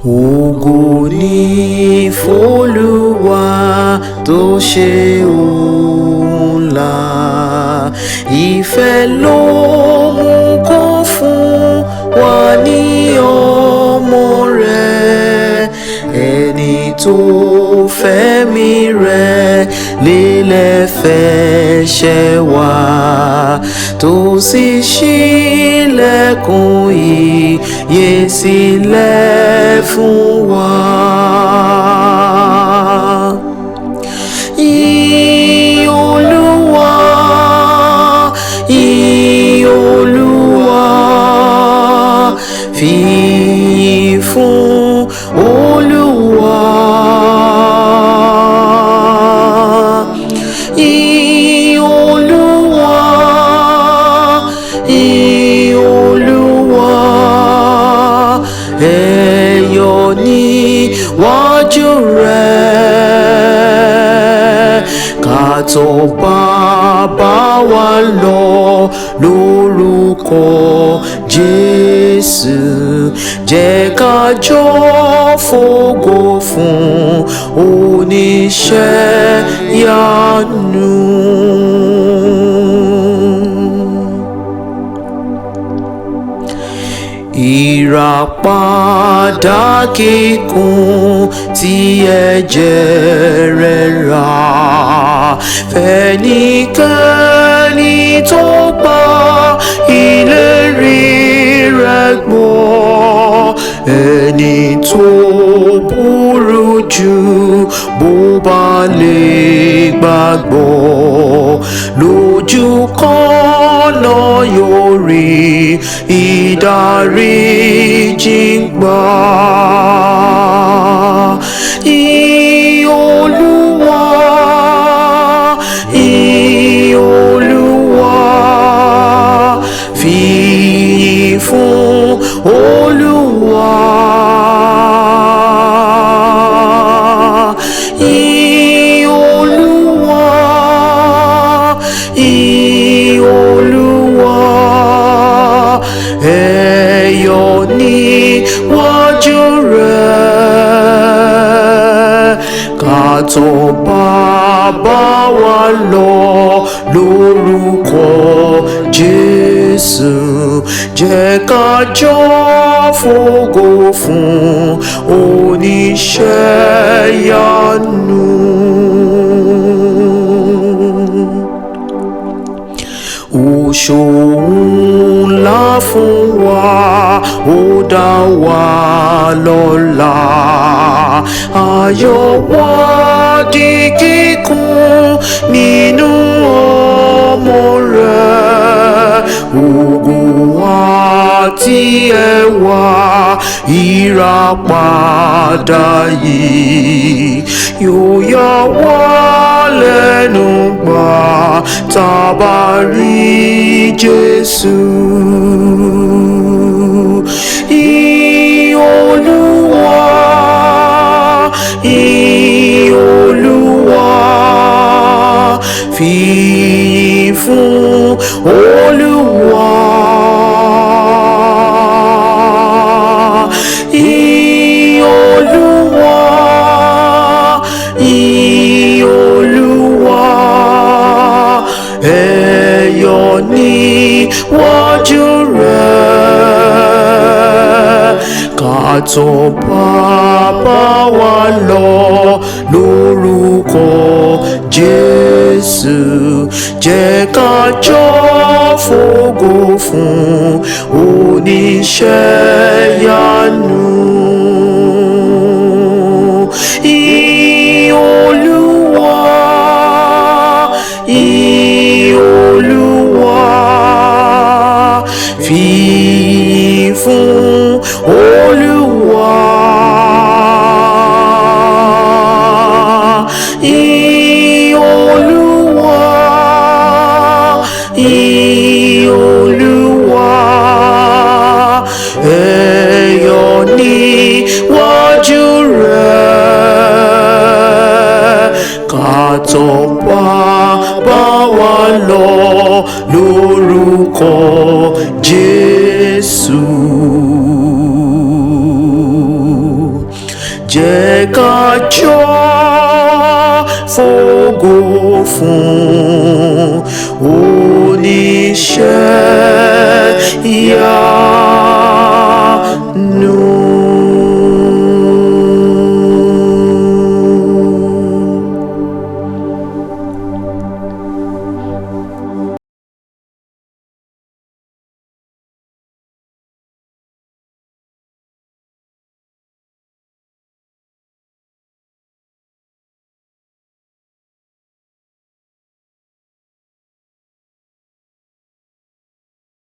Ògo ni f'Olúwa tó ṣe ohun ńlá. Ìfẹ́ ló mú kó fún wa ní ọmọ rẹ̀. Ẹni tó fẹ́mi rẹ̀ lélẹ̀ fẹ́ṣẹ̀ wá, tó sì ṣílẹ̀kùn ìyè sílẹ̀ fún wa. Yìn Olúwa, yìn Olúwa, fìyìn fún Olúwa. Yìn Olúwa, yìn Olúwa, ẹ yọ̀ níwájú rẹ̀. Ká tọ̀ Bàbá wa lọ lórúkọ Jésù, jẹ́ ká jọ fògo fún oníṣẹ́ ìyanu. Ìràpadà kíkún tí ẹ̀jẹ̀ rẹ̀ rà, fẹ́nikẹ́ni tó gba ìlérí rẹ̀ gbọ́. Ẹni tó burú jù bó bá lè gbàgbọ́, lójú kan náà yóò rí ìdáríjì gbà. Yìn Olúwa, yìn Olúwa, fìyìn fún Olúwa. Yìn Olúwa, yìn Olúwa, ẹ yọ̀ níwájú rẹ̀. Ká tọ̀ Bàbá wa lọ lórúkọ Jésù, jẹ́ ká jọ fògo fún oníṣẹ́ ìyanu. Ó ṣohun ńlá fún wa, ó dá wa lọ́lá. Ayọ̀ wa di kíkún nínú ọmọ rẹ̀. Ògo àti ẹwà ìràpadà yìí yóò yà wá lẹ́nu gbà tá a bá rí Jésù. Yìn Olúwa, yìn Olúwa, fìyìn fún Olúwa. Yìn Olúwa, yìn Olúwa, ẹ yọ̀ níwájú rẹ̀. Ká tọ̀ Bàbá wa lọ lórúkọ Jésù, jẹ́ ká jọ fògo fún oníṣẹ́ ìyanu. Yìn Olúwa, yìn Olúwa, fìyìn fún Olúwa. Yìn Olúwa, yìn Olúwa, ẹ yọ̀ níwájú rẹ̀. Ká tọ̀ Bàbá wa lọ lórúkọ Jésù. Jẹ́ ká jọ fògo fún.